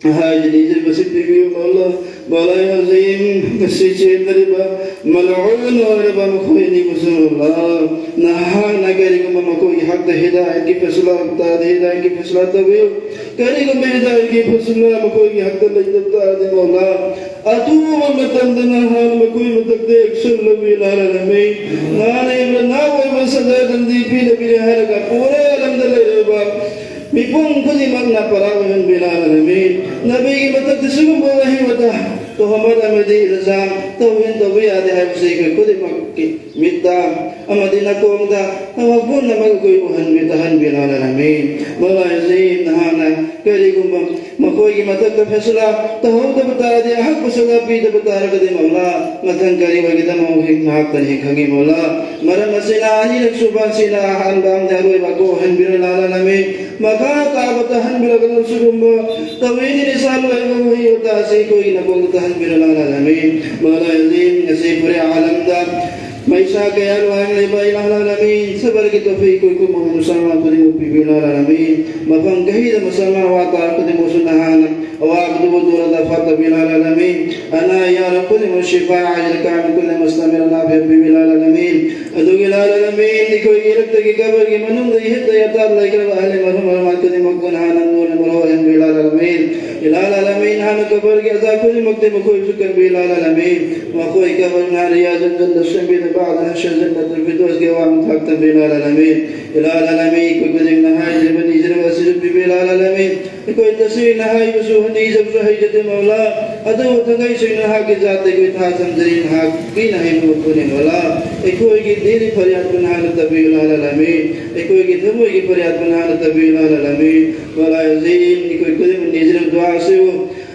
ꯍꯥꯏꯗꯤ ꯅꯤꯡꯁꯤꯡꯕꯁꯤ ꯄꯤꯕꯤꯌꯨ ꯃꯧꯂꯥ꯫ ꯃꯧꯂꯥ ꯌꯥꯁꯤꯟ, ꯉꯁꯤ ꯆꯦꯟꯅꯔꯤꯕ ꯃꯜꯎꯟ ꯑꯣꯏꯔꯕ ꯃꯈꯣꯏ ꯑꯅꯤꯕꯨꯁꯨ ꯃꯧꯂꯥ, ꯅꯍꯥꯛꯅ ꯀꯔꯤꯒꯨꯝꯕ ꯃꯈꯣꯏꯒꯤ ꯍꯛꯇ ꯍꯤꯗꯥꯌꯠꯀꯤ ꯐꯩꯁꯂꯥ ꯇꯥꯔꯗꯤ ꯍꯤꯗꯥꯌꯠꯀꯤ ꯐꯩꯁꯂꯥ ꯇꯧꯕꯤꯌꯨ꯫ ꯀꯔꯤꯒꯨꯝꯕ ꯍꯤꯗꯥꯌꯠꯀꯤ ꯐꯩꯁꯂꯥ ꯃꯈꯣꯏꯒꯤ ꯍꯛꯇ ꯂꯩꯇꯕ ꯇꯥꯔꯗꯤ ꯃꯧꯂꯥ, ꯑꯊꯨꯕ ꯃꯇꯝꯗ ꯅꯍꯥꯛ ꯃꯈꯣꯏ ꯃꯊꯛꯇ action ꯂꯧꯕꯤꯌꯨ ꯂꯥꯂꯥ ꯂꯃꯤ꯫ ꯅꯍꯥꯛꯅ ꯏꯕ꯭ꯔ ꯅꯍꯥꯛ ꯑꯣꯏꯕ ꯁꯖꯥ ꯖꯜꯗꯤ ꯄꯤꯅꯕꯤꯔꯦ ꯍꯥꯏꯔꯒ ꯄꯨꯔꯦ ꯑꯥꯂꯝꯗ ꯂꯩꯔꯤꯕ ꯃꯤꯄꯨꯝ ꯈꯨꯗꯤꯡꯃꯛꯅ ꯄꯔꯥ ꯑꯣꯏꯍꯟꯕꯤꯌꯨ ꯂꯥꯂꯥ ꯂꯃꯤ꯫ ꯅꯕꯤꯒꯤ ꯃꯊꯛꯇ ꯁꯤꯒꯨꯝꯕ ꯋꯥꯍꯩ ꯋꯥꯇꯥ, ꯇꯣꯍꯃꯠ ꯑꯃꯗꯤ ꯏꯜꯖꯥꯝ, ꯇꯧꯍꯦꯟ ꯇꯧꯕ ꯌꯥꯗꯦ ꯍꯥꯏꯕꯁꯤ ꯑꯩꯈꯣꯏ ꯈꯨꯗꯤꯡꯃꯛꯀꯤ ꯃꯤꯠꯇ ꯑꯃꯗꯤ ꯅꯥꯀꯣꯡꯗ ꯊꯕꯛ ꯄꯨꯝꯅꯃꯛ ꯑꯩꯈꯣꯏꯕꯨ ꯍꯟꯕꯤ ꯇꯥꯍꯟꯕꯤꯌꯨ ꯂꯥꯂꯥ ꯂꯃꯤ꯫ ꯃꯧꯂꯥ ꯌꯥꯁꯤꯟ, ꯅꯍꯥꯛꯅ ꯀꯔꯤꯒꯨꯝꯕ ꯃꯈꯣꯏꯒꯤ ꯃꯊꯛꯇ ꯐꯦꯁꯂꯥ ꯇꯧꯍꯧꯗꯕ ꯇꯥꯔꯗꯤ, ꯑꯍꯛꯄ ꯁꯖꯥ ꯄꯤꯗꯕ ꯇꯥꯔꯒꯗꯤ ꯃꯧꯂꯥ, ꯃꯊꯪ ꯀꯔꯤ ꯑꯣꯏꯒꯗꯕꯅꯣ ꯍꯧꯖꯤꯛ ꯉꯥꯏꯍꯥꯛꯇꯅꯤ ꯈꯪꯉꯤ ꯃꯧꯂꯥ꯫ ꯃꯔꯝ ꯑꯁꯤꯅ ꯑꯅꯤꯔꯛ ꯁꯨꯕ ꯑꯁꯤꯅ ꯑꯍꯥꯟꯕ ꯑꯃꯗꯤ ꯑꯔꯣꯏꯕ ꯀꯣꯛꯍꯟꯕꯤꯔꯣ ꯂꯥꯂꯥ ꯂꯃꯤ꯫ ꯃꯈꯥ ꯇꯥꯕ ꯇꯥꯍꯟꯕꯤꯔꯒꯅꯨ꯫ ꯁꯤꯒꯨꯝꯕ ꯇꯧꯍꯤꯗ ꯔꯤꯁꯥꯂꯥ ꯑꯣꯏꯕ ꯋꯥꯍꯩ ꯋꯥꯇꯥ ꯑꯁꯤ ꯑꯩꯈꯣꯏꯒꯤ ꯅꯥꯀꯣꯡꯗ ꯇꯥꯍꯟꯕꯤꯔꯣ ꯂꯥꯂꯥ ꯂꯃꯤ꯫ ꯃꯧꯂꯥ ꯌꯥꯁꯤꯟ, ꯉꯁꯤ ꯄꯨꯔꯦ ꯑꯥꯂꯝꯗ ꯃꯩꯁꯥ ꯀꯌꯥ ꯂꯨꯍꯥꯡꯂꯤꯕ ꯏꯂꯥꯍ ꯑꯂꯥꯃꯤꯟ, ꯁꯕꯔꯒꯤ ꯇꯧꯐꯤꯛ ꯑꯩꯈꯣꯏ ꯄꯨꯝꯅꯃꯛ ꯃꯨꯁꯜꯃꯥꯟ ꯈꯨꯗꯤꯡꯃꯛ ꯄꯤꯕꯤꯌꯨ ꯏꯂꯥꯍ ꯑꯂꯥꯃꯤꯟ꯫ ꯃꯐꯝ ꯀꯩꯗ ꯃꯨꯁꯜꯃꯥꯟ ꯋꯥ ꯇꯥꯔ ꯈꯨꯗꯤꯡꯃꯛꯁꯨ ꯅꯍꯥꯛꯅ ꯑꯋꯥꯕꯗꯨꯕꯨ ꯗꯨꯔꯗ ꯐꯠꯇꯕꯤꯌꯨ ꯏꯂꯥꯍ ꯑꯂꯥꯃꯤꯟ꯫ ꯑꯅꯥ ꯌꯥꯎꯔ ꯈꯨꯗꯤꯡꯃꯛ ꯁꯤꯐꯥ ꯍꯥꯏꯖꯔ ꯀꯥꯃꯤ ꯈꯨꯗꯤꯡꯃꯛ ꯃꯨꯁꯇꯃꯤꯔ ꯅꯥꯐꯤꯌ ꯄꯤꯕꯤꯌꯨ ꯏꯂꯥꯍ ꯑꯂꯥꯃꯤꯟ꯫ ꯑꯗꯨꯒ ꯏꯂꯥꯍ ꯑꯂꯥꯃꯤꯟ, ꯑꯩꯈꯣꯏꯒꯤ ꯏꯔꯛꯇꯒꯤ ꯀꯕꯔꯒꯤ ꯃꯅꯨꯡꯗ ꯏꯍꯠꯇ ꯌꯥꯇꯥ ꯂꯩꯈ꯭ꯔꯕ ꯑꯍꯂꯤ ꯃꯔꯍꯨꯝ ꯃꯔꯍꯨꯃꯥꯠ ꯈꯨꯗꯤꯡꯃꯛꯄꯨ ꯅꯍꯥꯛꯅ ꯅꯨꯔꯅ ꯃꯔꯣꯜ ꯍꯟꯕꯤꯌꯨ ꯏꯂꯥꯍ ꯑꯂꯥꯃꯤꯟ꯫ ꯏꯂꯥꯍ ꯑꯂꯥꯃꯤꯟ, ꯍꯥꯟꯅ ꯀꯕꯔꯒꯤ ꯑꯖꯥ ꯈꯨꯗꯤꯡꯃꯛꯇꯤ ꯃꯈꯣꯏꯁꯨ ꯀꯟꯕꯤꯌꯨ ꯏꯂꯥꯍ ꯑꯂꯥꯃꯤꯟ꯫ ꯃꯈꯣꯏ ꯀꯕꯔ ꯅꯍꯥꯟ ꯔꯤꯌꯥꯖꯨꯜ ꯖꯟꯅ ꯁꯦꯝꯕꯤꯗꯨꯅ ꯕꯥꯗ ꯍꯁꯔ ꯖꯟꯅꯇꯨꯜ ꯐꯤꯔꯗꯧꯁꯀꯤ ꯑꯋꯥꯡꯕ ꯊꯥꯛ ꯊꯝꯕꯤꯌꯨ ꯏꯂꯥꯍ ꯑꯂꯥꯃꯤꯟ꯫ ꯏꯂꯥꯍ ꯑꯂꯥꯃꯤꯟ, ꯑꯩꯈꯣꯏ ꯈꯨꯗꯤꯡꯃꯛꯅ ꯍꯥꯏꯖꯕ ꯅꯤꯖꯔꯕ ꯑꯁꯤꯁꯨ ꯄꯤꯕꯤꯌꯨ ꯏꯂꯥꯍ ꯑꯂꯥꯃꯤꯟ꯫ ꯑꯩꯈꯣꯏ ꯇꯁꯦꯡꯅ ꯍꯥꯏꯕꯁꯨ ꯅꯤꯖꯕꯁꯨ ꯍꯩꯖꯗꯦ ꯃꯧꯂꯥ, ꯑꯗꯨꯕꯨ ꯊꯥꯡꯒꯩ ꯁꯦꯡꯅ ꯅꯍꯥꯛꯀꯤ ꯖꯥꯠꯇ ꯑꯩꯈꯣꯏ ꯊꯥ ꯊꯝꯖꯔꯤ, ꯅꯍꯥꯛꯀꯤꯅ ꯍꯩꯕ ꯃꯄꯨꯅꯦ ꯃꯧꯂꯥ꯫ ꯑꯩꯈꯣꯏꯒꯤ ꯗꯤꯜꯒꯤ ꯐꯔꯤꯌꯥꯗꯄꯨ ꯅꯍꯥꯛꯅ ꯇꯥꯕꯤꯌꯨ ꯏꯂꯥꯍ ꯑꯂꯥꯃꯤꯟ꯫ ꯑꯩꯈꯣꯏꯒꯤ ꯊꯃꯣꯏꯒꯤ ꯐꯔꯤꯌꯥꯗꯄꯨ ꯅꯍꯥꯛꯅ ꯇꯥꯕꯤꯌꯨ ꯏꯂꯥꯍ ꯑꯂꯥꯃꯤꯟ꯫ ꯃꯧꯂꯥ ꯑꯖꯤꯝ, ꯑꯩꯈꯣꯏ ꯈꯨꯗꯤꯡꯃꯛ ꯅꯤꯖꯔꯕ ꯗꯨꯋꯥ ꯑꯁꯤꯕꯨ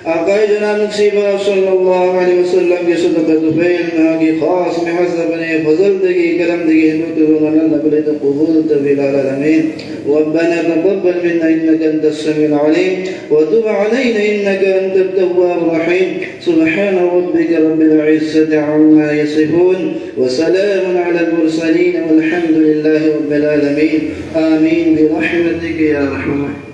ꯑꯀꯥꯏ ꯖꯅꯥꯕ ꯅꯨꯡꯁꯤꯕ ꯁꯜꯂꯜꯂꯥꯍꯨ ꯑꯂꯥꯏꯍꯤ ꯋꯥꯁꯜꯂꯝꯒꯤ ꯁꯗꯀꯥ ꯇꯨꯐꯩꯜ, ꯃꯍꯥꯛꯀꯤ ꯈꯥꯁ ꯃꯤꯍꯖꯕꯅꯦ ꯐꯖꯜꯗꯒꯤ ꯀꯔꯝꯗꯒꯤ ꯍꯦꯟꯗꯣꯛꯇꯕ ꯉꯝꯂꯕ ꯂꯩꯇ ꯀꯕꯨꯜ ꯇꯧꯕꯤꯌꯨ ꯏꯂꯥꯍ ꯑꯂꯥꯃꯤꯟ꯫ ربنا تقبل منا إنك أنت السميع العليم وتب علينا إنك أنت التواب الرحيم. سبحان ربك رب العزة عما يصفون وسلام على المرسلين والحمد لله رب العالمين. آمين برحمتك يا أرحم الراحمين.